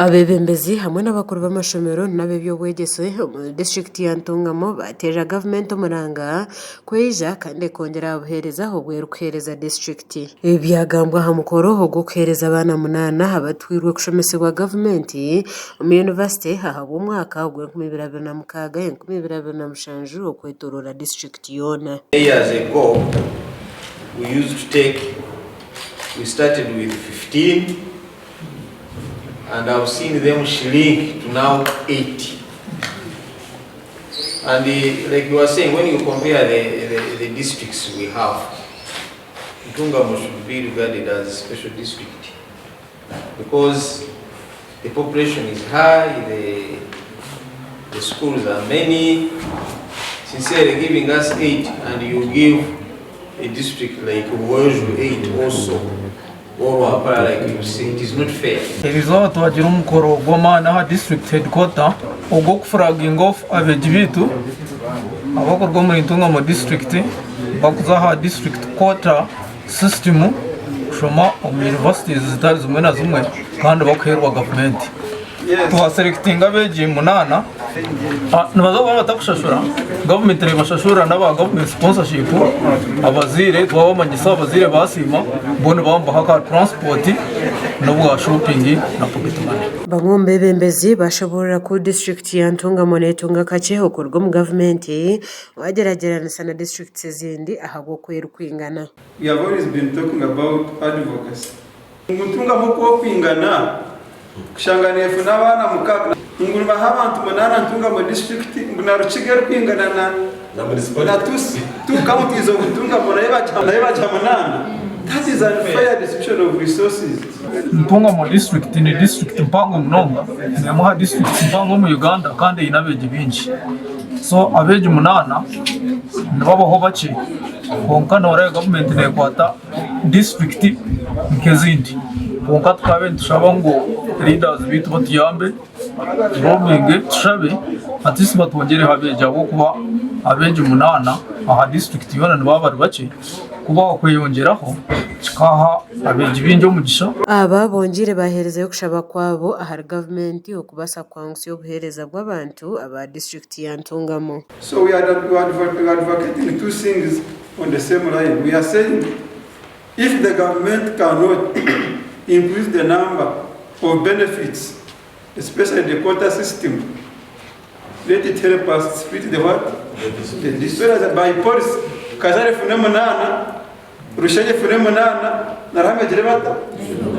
Abeebembezi hamwe n'abakuru b'amashomero n'ab'eby'obwegyese omu disiturikiti ya Ntungamo baateerera gavumenti omuranga kwija kandi ekongyera aha buheereza obu erikuheereza disiturikiti. Ebi byagambwa aha mukoro ogw'okuheereza abaana munaana abatwirwe kushomesibwa gavumenti omu yunivasite ahabw'omwaka ogw'enkumi ibiri abiri na mukaaga, 2027 okwetoroora disiturikiti yoona. Years ago we used to take, we started with 15 and I've seen them shrink to now 8. And like you were saying, when you compare the districts we have, Ntungamo should be regarded as a special district because the population is high, the schools are many. Sincerely, giving us 8 and you give a district like Buhweju 8 also, or Rwampara like you say, it is not fair. Erizooba twagira omukoro gw'amaani aha district headquarter ogw'okuflaginga off abeegi baitu abakuruga omuri Ntungamo district bakuza aha district quota system kushoma omu universities zitari zimwe na zimwe kandi bakuheerwa gavumenti. Twaselectinga abeegi munaana nibaza kuba batakushashura gavumenti nebashashurira n'aba government sponsorship abazaire twabamanyisa abazaire basiima bo nibabaha aka transport n'obwa shopping na pocket money. Bamwe omu beebembezi baashoboorora ku disiturikiti ya Ntungamo neetunga kakye okuruga omu gavumenti waagyeragyeranisa na disiturikiti ezindi ahabw'oku erikwingana. We have always been talking about advocacy. Ngu Ntungamo oku okwingana kushanga neefuna abaana mukaaga ngu nibaha abantu munaana Ntungamo district ngu na Rukiga erikwingana na na two two counties of Ntungamo nayo bagiha nayo bagiha munaana. That is unfair distribution of resources. Ntungamo district ni district mpango munonga n'emwe aha districts mpango omu Uganda kandi eine abeegi baingi. So abeegi munaana nibabaho bakye kwonka noreeba gavumenti nekwata disiturikiti nk'ezindi kwonka tukabaire nitushaba ngu leaders baitu batuyambe tulobinge tushabe at least batwongyereho abeegi ahabw'okuba abeegi munaana aha disiturikiti yoona nibaba bari bakye ku baakweyongyeraho kikaha abeegi baingi omugisha. Aba bongyeire baaheerezayo okushaba kwabo ahari gavumenti okubaasa kwangusya obuheereza bw'abantu aba disiturikiti ya Ntungamo. So we are advocating two things on the same line. We are saying if the government cannot increase the number of benefits, especially the quota system, let it help us split the what? The district by policy. Kajari efune munaana, Rushenyi efune munaana, na Ruhame egire bata?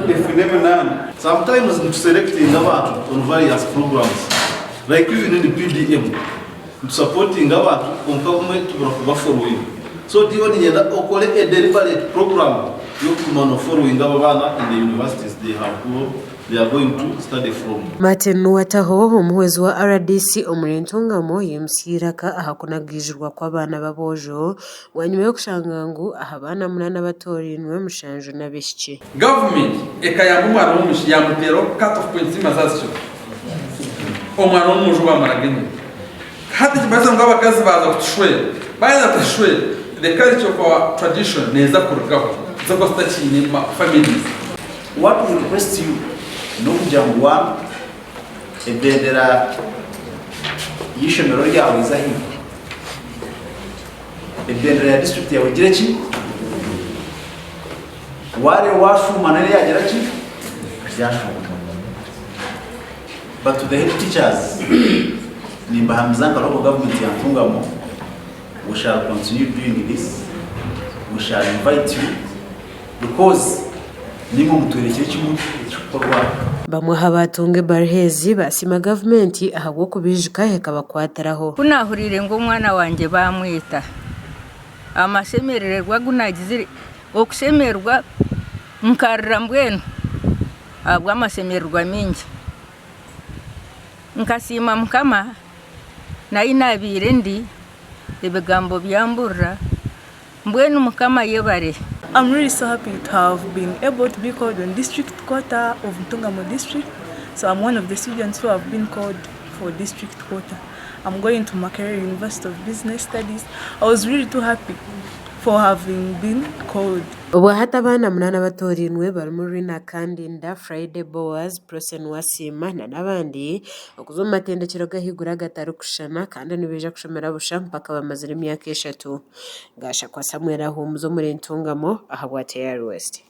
Efune munaana. Sometimes nituselectinga abantu on various programs like even in PDM nitusupportinga abantu kwonka obumwe tubura kubafollowinga so ndiyo niinyenda okore a deliberate program y'okuguma nofollowinga abo abaana in the universities they have go they are going to study from. Martin Nuwataho, omuhwezi wa RDC omuri Ntungamo yaimutsya eiraka aha kunagaijurwa kw'abaana b'aboojo bwanyima y'okushanga ngu aha baana munaana abatoorainwe, mushanju n'abaishiki. Gavumenti ekayamba omwana w'omwishiki yamuteeraho cut off points z'amazazikiro omwana w'omwojo bamaraga enyima. Hati nikimanyisa ngu abakazi baaza kutushwera, baaheza kutushwera the culture of our tradition neeza kurugaho tuze kuba tutakiine ma families. What we request you n'okugira ngu one ebendera y'eishomero ryawe eze ahaiguru, ebendera ya district yawe egire ki? Wareeba washuuma nayo yagira ki? Yashuuma. But to the head teachers, nimbahamiza nka local government ya Ntungamo, we shall continue doing this, we shall invite you because nimwe mutworekire kimwe ekirikukorwa. Bamwe aha baatunga ebaruha ezi baasiima gavumenti ahabw'okubiijuka ekabakwatiraho. Ku naahuriire ngu omwana wangye baamwita, amashemererwa agu naagizire, okushemererwa nkarira mbwenu ahabw'amashemererwa maingi. Nkasiima Mukama n'ahi naabaire ndi, ebigambo byamburira, mbwenu Mukama ayebare. I'm really so happy to have been able to be called on district quota of Ntungamo district. So I'm one of the students who have been called for district quota. I'm going to Makerere University of Business Studies. I was really too happy. for having been called. Obwahati abaana munaana abatoorainwe barimu Rina Kandinda, Friday Boaz, Prosen Wasiima na n'abandi okuza omu matendekyero g'ahaiguru agatarikushushana kandi nibaija kushomera busha mpaka bamazire emyaka eshatu. Gashakwa Samuel ahuumuza omuri Ntungamo ahabwa TR West.